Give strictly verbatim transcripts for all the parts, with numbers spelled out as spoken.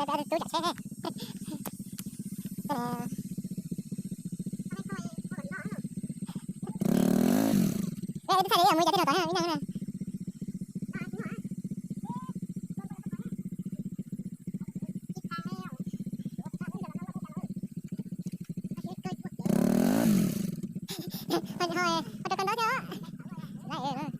大家都堵車嘿。真的。哎，這太陽，我一定要打開，你看看。 很好欸，我都看到了。來欸，來。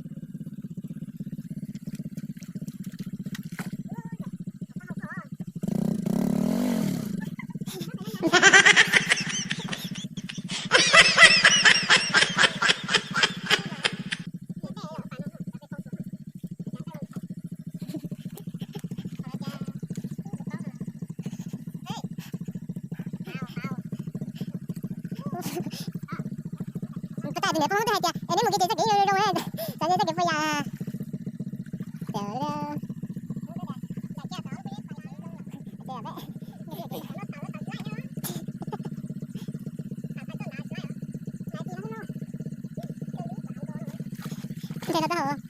Kita tene pun dah aja. Ini mungkin jadi sakit, yo, yo, yo, eh. Saya sakit pun ya. Yo, yo. Saya apa? Saya tak tahu.